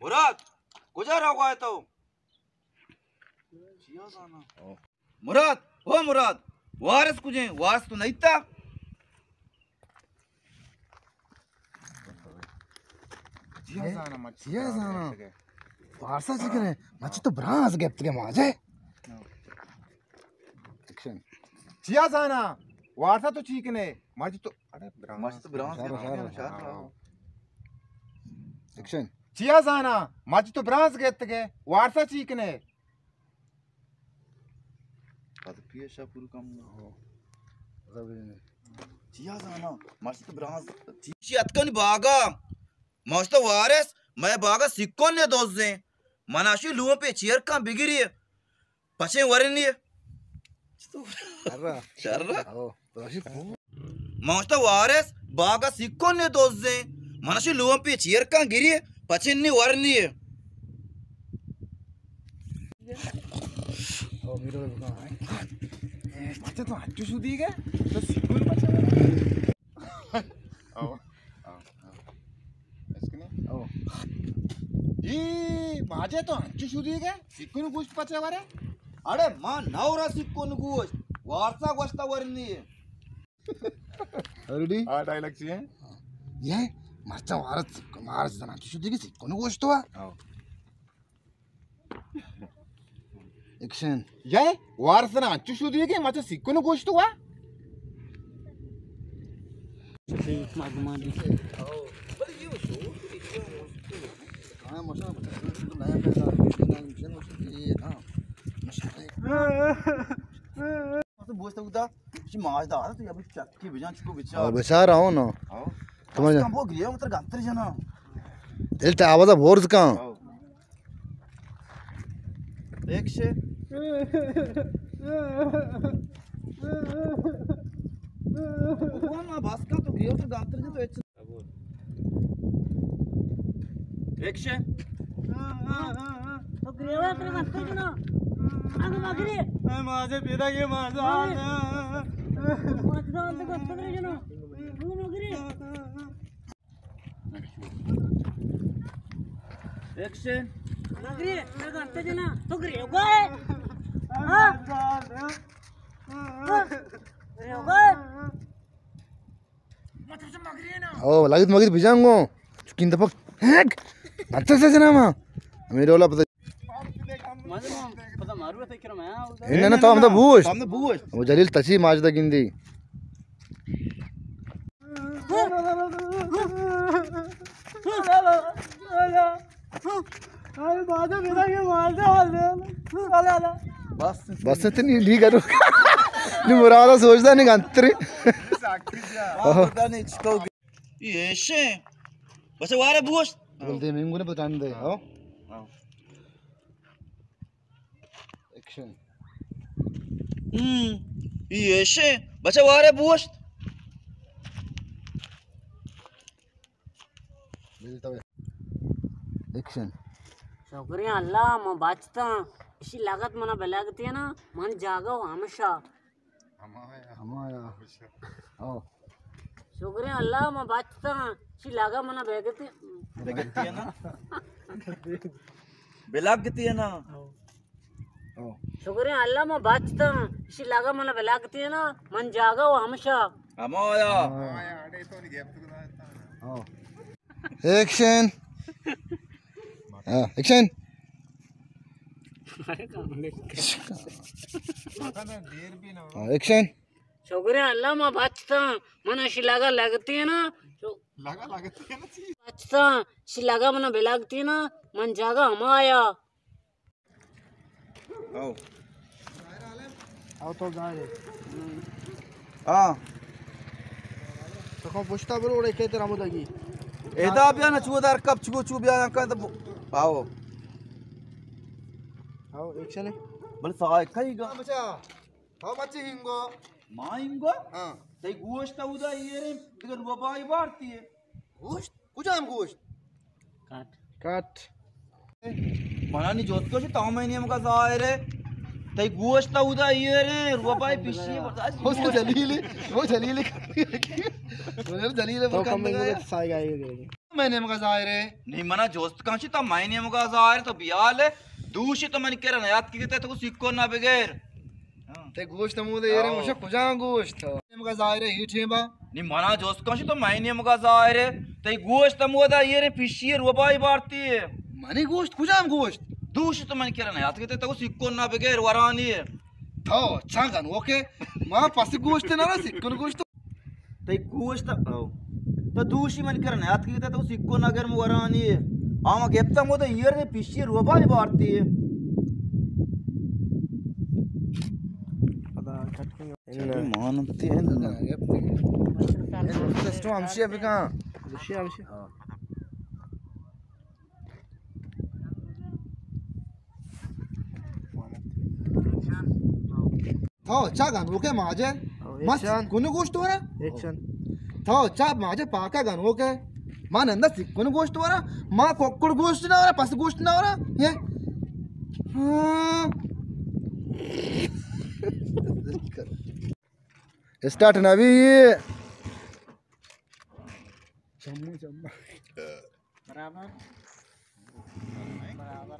مراد، کجا روگا ئے تو؟ چیا زاناں؟ مراد، او مراد، وارث کجیں؟ وارث تو نئیتا؟ چیا زاناں؟ چیا زاناں؟ وارثا چی کنے؟ مچی تو برانز گپت کے ماجے۔ ایکشن۔ چیا زاناں؟ وارثا تو چی کنے؟ مچی تو، اڑے برانز۔ مچی تو برانز شر، گپت شر، کے شر۔ ایکشن۔ چیا زاناں؟ مچی تو برانز گپت کے وارثا چی کنے؟ پد پیش ءَ پورو کم۔ چیا زاناں؟ مرچی تو برانز۔ چی اتکن باگا؟ ماشتا وارث، مئے باگا سکن نے دوزیں۔ منا شی لوم پہ چیرکاں بگری۔ پچیں ورنی۔ شر۔ شر۔ ماشتا وارث، باگا سکن نے دوزیں۔ منا شی لوم پہ چیرکاں گری۔ پچیں نی ورنی۔ پچے تو انچو شودیگ ئے؟ تو سکول پچے؟ او، او، او۔ اس کنے؟ او۔ ای، ماجے تو انچو شودیگ ئے؟ سکول گوشت پچے ورے؟ اڑے ما نورا سکول گوشت، وارثا گوشتا ورنی۔ ریڈی؟ آ ڈائلاگ چی اے؟ یہ مرچاں وارث، وارث زنان چی شودیگ ئے؟ سکول گوشت وا۔ او۔ ایکشن۔ یہ وارث نا انچو شودیگ ئے، مچا سکن گوشت وا۔ تو بوشت بودا، چی ماج دار، تو یا بھی چکی بجان چکو بچار۔ او بچار آؤ نا۔ آؤ۔ تو مجھے کم بو گریو، متر گنتر جنا۔ دل تا آواز بورز کن۔ آؤ۔ ایکشن۔ بابا، ما بس کا تو گریو تو گاتر جو تو ایکشن۔ ایکشن۔ تو گریو تو گاتر جو نا۔ آگے مگری۔ اے ماجے پیدا کے ماجا۔ ماجا تو گاتر جو نا۔ آگے مگری۔ ایکشن۔ مگری، میں گنتے جنا، تو گری ہوگا ہے؟ ہاں؟ ہاں؟ گری ہوگا ہے؟ او، لگت مگری بجانگو۔ چکین دپک۔ ہیک۔ گنتے سے جنا ما۔ ہمیں ڈولا پتہ۔ نہ، نہ، تو ہمدا بوش۔ ہمدا بوش۔ او جلیل تچی ماجدہ گندی۔ بس۔ بس تے نی ڈی کرو۔ نی مراد سوچدا نی گنتری۔ یہ ایشے۔ بس وارے بوش۔ بول دے، میں گنے بتان دے۔ ہاں۔ ایکشن۔ ہم، ای ایشے، بچہ وارے بوشت۔ ایکشن۔ شکریہ اللہ، من بچتاں۔ اشی لگت منا بلگتی نا، من جاگہ و ہمشا۔ ہمایا۔ ہمایا۔ او۔ شکریں اللہ، ما بچتاں، چی لگا منا بیگتی۔ بیگتی ہے نا؟ بلگتی ہے نا؟ او۔ شکریں اللہ، ما بچتاں، چی لگا منا بلگتی ہے نا؟ من جاگا و ہمشا۔ ہمایا۔ ہمایا۔ او۔ ایکشن۔ ہاں، ایکشن۔ ہاں، ایکشن۔ شکریں اللہ، ما بچتاں، من اشی لگا لگتی نا۔ لگا لگتی نا چی؟ بچتاں، اشی لگا منا بلگتی نا، من جاگا ہمایا۔ آؤ۔ آؤ تو گائے۔ ہاں۔ تو کم پشتا بروڑے کہ ترا مدگی۔ ادا بیا نا چو در کپ چو چو بیا نا کن تو آؤ۔ آؤ، ایکشن ہے۔ بل سائے کئی گا۔ بچا۔ ہاں، مچی ہنگو۔ ما ہنگو؟ ہاں۔ تئی گوشت اودا ایریں، دگہ روبائی بارتی ہے۔ گوشت؟ کجام گوشت؟ کٹ۔ کٹ۔ منا نی جوت کو تو میں نیمگا ظاہر ہے۔ تئی گوشت اودا ایریں، روبائی پیشی برداشت۔ وہ جلیل ہے، وہ جلیل ہے۔ وہ جلیل ہے، تو کم میں سائے گائے۔ مئے نیمگا ظاہر ئے۔ نی منا جست کن چی تو مئے نیمگا ظاہر ئے، تو بیال ئے۔ دوشی تو منی کرا نیاتکگے تہ تو سکو نہ بگر۔ تئی گوشت ہمودا ایرے، ہاں۔ مشا کجام گوشت؟ نیمگا ظاہر ئے، ہیٹیں با۔ نی منا جست کن چی تو مئے نیمگا ظاہر ئے۔ تئی گوشت ہمودا ایرے، پشی روبائی بارتی ئے۔ منی گوشت؟ کجام گوشت؟ دوشی تو منی کرا نیاتکگے تہ تو سکو نہ بگر ورانی ئے۔ تو چا گنوکے؟ ما پس گوشت نہ را، سکن گوشت۔ تئی گوشت، او۔ تو دوشی منی کرا نیاتکگے تہ تو سکو نہ گر ورانی ئے۔ آ ما گپتا ہمودا ایر دے، پشی روبائی بارتی ئے۔ پدا کٹ کن۔ مانتی ئے۔ سسٹم ہمشی بکن۔ ہمشی، ہمشی۔ ہاں۔ تو چا گنوکے ماجے؟ او، ما ایشان۔ سکن گوشت ورا؟ ایشان۔ تو چا ماجے پاکا گنوکے؟ ما نندا سکن گوشت ورا؟ ما ککڑ گوشت نہ ورا، پس گوشت نہ ورا؟ یہ؟ ہاں۔ اسٹارٹ نہ بی۔ چمو، چمو۔ برابر۔ برابر۔